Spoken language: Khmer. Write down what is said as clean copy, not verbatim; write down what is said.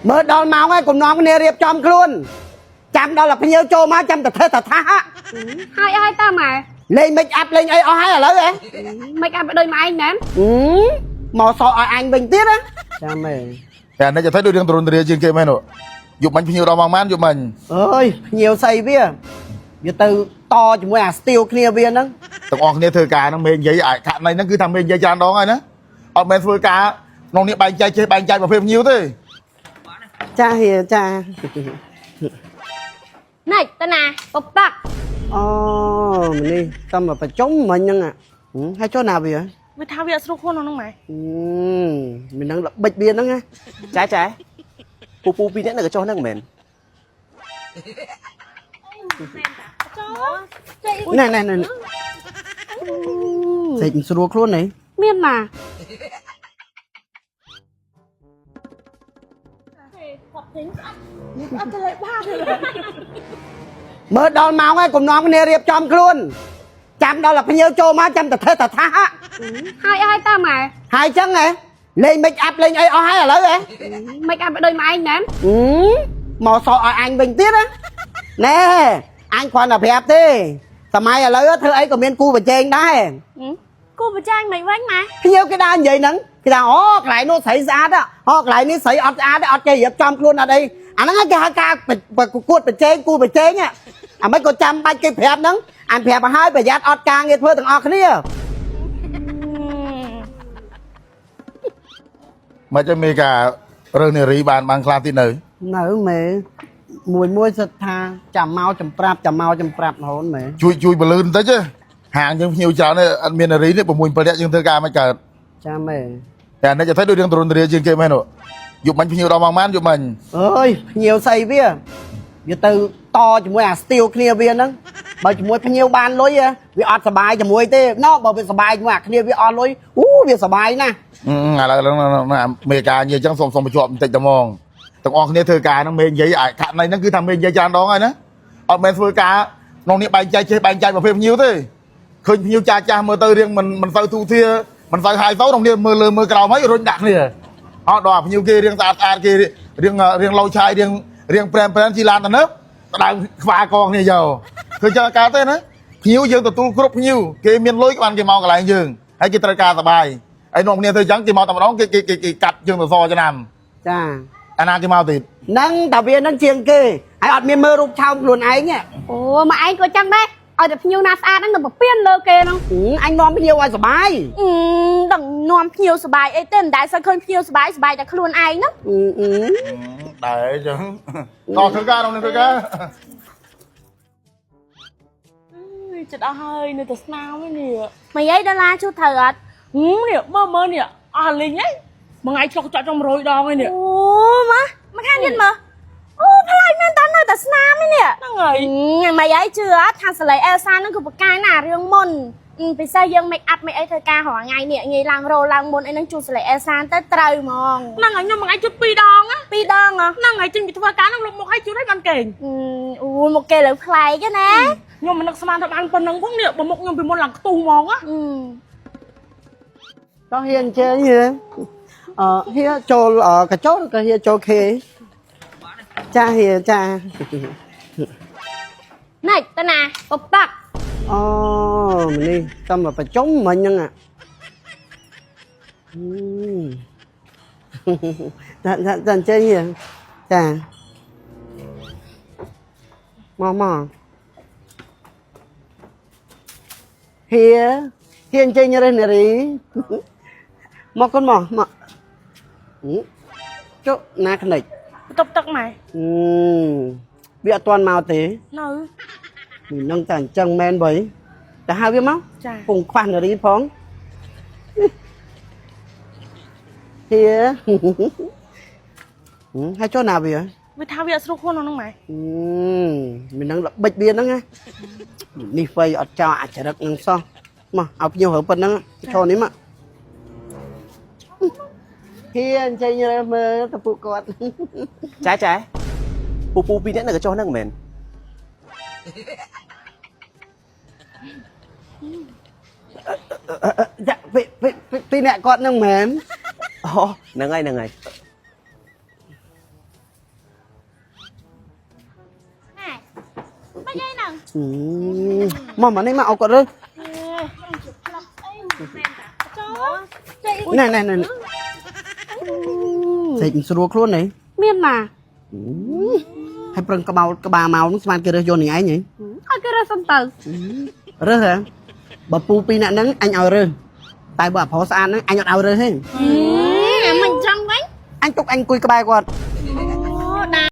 មើលដល់ម៉ោងហើយកុំនាំគ្នារៀបចំខ្លួនចាំដល់តែភ្ញៀវចូលមកចាំតែធ្វើតែថាហ่ะ ហើយហើយតើម៉ែ លេង make up លេងអីអស់ហើយឥឡូវហ៎ មិនអាប់ដូចម៉ែឯងមែន ហឹមមកសក់ឲ្យអញវិញទៀតណាចាំឯង តែអានេះจะthấyដូចរឿងទរុនទរាជាងគេមែននោះយប់មិញភ្ញៀវដល់ម៉ោងម៉ានយប់មិញ អើយភ្ញៀវស្អីវាវាទៅតជាមួយអាស្ទៀវគ្នាវាហ្នឹង ទាំងអស់គ្នាធ្វើការហ្នឹងមេនិយាយអាករណីហ្នឹងគឺថាមេនិយាយច្រើនដងហើយណាអត់មែនធ្វើការក្នុងនេះបែងចែកចេះបែងចែកប្រភេទភ្ញៀវទេ ចាហៀចា ណែតណាពពក អូមនេះតំមកប្រជុំមិញហ្នឹងហឹមហើយចុះណាវា វាថាវាអត់ស្រួលខ្លួនក្នុងហ្នឹងម៉ែ ហឹមមិនហ្នឹងល្បិចវាហ្នឹងណា ចែចែពូពូពីរនាក់នៅកញ្ចុះហ្នឹងមែន ណែណែណែសេចមិនស្រួលខ្លួនទេ មានណា មើលដល់ម៉ោងហើយកុំនាំគ្នារៀបចំខ្លួនចាំដល់តែភ្ញៀវចូលមកចាំតែធ្វើតែថាហ่ะ ហើយហើយតើម៉ែ ហើយចឹងហ៎លេង make up លេងអីអស់ហើយឥឡូវហ៎ មិនអាប់ដូចម៉ែឯងមែន ហឹមមកសក់ឲ្យអញវិញទៀតណាណែអញគ្រាន់តែប្រាប់ទេសម័យឥឡូវធ្វើអីក៏មានគូប្រជែងដែរ គូប្រចាញ់មិនវិញម៉ែ ភ្ញៀវគេដើរនិយាយហ្នឹងគេថាអូកន្លែងនោះស្រីស្អាតអូកន្លែងនេះស្រីអត់ស្អាតទេអត់ចេះរៀបចំខ្លួនអត់អីអាហ្នឹងគេហៅការប្រកួតប្រជែងគូប្រជែងអាមិនក៏ចាំបាច់គេប្រាប់ហ្នឹងអញប្រាប់ឲ្យហើយប្រយ័ត្នអត់ការងារធ្វើទាំងអស់គ្នា មិនចឹងមេការរឿងនារីបានបានខ្លះទៀតនៅ នៅមេមួយមួយសិតថាចាំមកចំប្រាប់ចាំមកចំប្រាប់រហូតមេ ជួយជួយបលឿនបន្តិចទេហាងយើងភ្ញៀវច្រើនទេអត់មាននារីទេ6 7នាក់យើងធ្វើការមិនកើត ចាំមេ តែអានេះจะthấyដូចរឿងទរុនទរាជាងគេមែននោះយប់មិញភ្ញៀវដល់ម៉ោងម៉ានយប់មិញ អើយភ្ញៀវស្អីវាវាទៅតជាមួយអាស្ទៀវគ្នាវាហ្នឹងបើជាមួយភ្ញៀវបានលុយហ៎វាអត់សบายជាមួយទេណោះបើវាសบายជាមួយអាគ្នាវាអស់លុយអូវាសบายណាស់ ឥឡូវហ្នឹងមេការនិយាយចឹងសូមសូមបញ្ជាប់បន្តិចតែហ្មងទាំងអស់គ្នាធ្វើការហ្នឹងមេនិយាយអាករណីហ្នឹងគឺថាមេនិយាយច្រើនដងហើយណាអត់មែនធ្វើការក្នុងនេះបែងចែកចេះបែងចែកប្រភេទភ្ញៀវទេឃើញភ្ញៀវចាស់ចាស់មើលទៅរៀងមិនមិនសូវទូធាមិនសូវហាយសូវក្នុងនេះមើលលើមើលក្រោមហើយរុញដាក់គ្នាអត់ដល់ភ្ញៀវគេរៀងស្អាតស្អាតគេរៀងរៀងឡូវឆាយរៀងរៀងប្រែមប្រែមជីឡានទៅនឹបដៅខ្វាកគ្នាយកឃើញចឹងកើតទេណាភ្ញៀវយើងទទួលគ្រប់ភ្ញៀវគេមានលុយក៏បានគេមកកន្លែងយើងហើយគេត្រូវការសបាយហើយនាំគ្នាធ្វើចឹងគេមកតែម្ដងគេគេគេកាត់យើងទៅសឆ្នាំ ចា អាណាគេមកទៀត ហ្នឹងតាវាហ្នឹងជាងគេហើយអត់មានមើលរូបឆោមខ្លួនឯងហ៎ អូម៉ែឯងក៏ចឹងដែរឲ្យតែភ្ញៀវណាស្អាតហ្នឹងទៅពពៀនលើគេហ្នឹង ហឹមអញនាំភ្ញៀវឲ្យសบาย អឺដឹងនាំភ្ញៀវសបាយអីទេមិនដែលសូវឃើញភ្ញៀវសបាយសបាយតែខ្លួនឯងហ្នឹង អឺអឺ ដែរចឹងតោះធ្វើការក្នុងនេះធ្វើការ ចិត្តអស់ហើយនៅតែស្នាមឯនេះម៉េចអីដុល្លារជួត្រូវអត់នេះមើលមើលនេះអស់លីងហីមួយថ្ងៃឆ្លុកចក់ចង់100ដងឯនេះអូម៉ាមកខាងទៀតមើលអូប្លែកមែនតើនៅតែស្នាមឯនេះហ្នឹងហើយម៉េចអីជឿអត់ថាសលេអែលសាហ្នឹងគឺប្រកែណារឿងមុនពិសេសយើង make up មិនអីធ្វើការរាល់ថ្ងៃនេះងាយឡើងរោឡើងមុនអីហ្នឹងជួសលេអែលសាទៅត្រូវហ្មង ហ្នឹងហើយខ្ញុំមួយថ្ងៃជូត2ដងណា ពីរដងហ៎ ហ្នឹងហើយចេញពីធ្វើការហ្នឹងលុបមុខឲ្យជូតឲ្យបានគេង អូមកគេលើប្លែកណា ខ្ញុំមិននឹកស្មានថាបានប៉ុណ្ណឹងផងនេះបើមុខខ្ញុំពីមុនឡើងខ្ទុះហ្មងណា តោះហ៊ានអញ្ជើញហៀអឺហៀចូលអឺកញ្ចុះឬក៏ហៀចូលខេចាហៀចា ណែតណាពពក អូមនេះតំមកប្រជុំមិញហ្នឹងហឹមចាចាចាអញ្ជើញហៀចាមកមកហៀហៀអញ្ជើញរើសនារីមកកូនមកមកហឹមចុះណាក្និច បន្ទប់ទឹកម៉ែ អឺវាអត់ទាន់មកទេ នៅ មិននឹងតែអញ្ចឹងមែនបើតែហៅវាមក ចា ពងខ្វះនារីផងហៀហឹមហើយចុះណាវា វាថាវាអត់ស្រួលខ្លួនក្នុងហ្នឹងម៉ែ អឺមិននឹងល្បិចវាហ្នឹងណានេះហ្វៃអត់ចោលអាចរិកហ្នឹងសោះមកឲ្យភ្ញៀវរើប៉ុណ្ណឹងឈរនេះមកហៀអញ្ចឹងរើមើលតពួកគាត់ ចែចែពូពូពីរនាក់នៅកញ្ចុះហ្នឹងមែន ចាពីពីពីពីអ្នកគាត់ហ្នឹងមែន អូហ្នឹងហើយហ្នឹងហើយ មិនអីហ្នឹង មកមកនេះមកអោគាត់រើសណែណែណែសេចស្រួលខ្លួននេះ មានណា ហើយប្រឹងក្បោលក្បាលមកនោះស្មានគេរើសយកនឹងឯងហី ឲ្យគេរើសសិនទៅ រើសហ៎បើពូពីរអ្នកហ្នឹងអញឲ្យរើសតែបើអប្រុសស្អាតហ្នឹងអញអត់ឲ្យរើសទេ អាមិនចឹងវិញ អញទុកអញអង្គុយក្បែរគាត់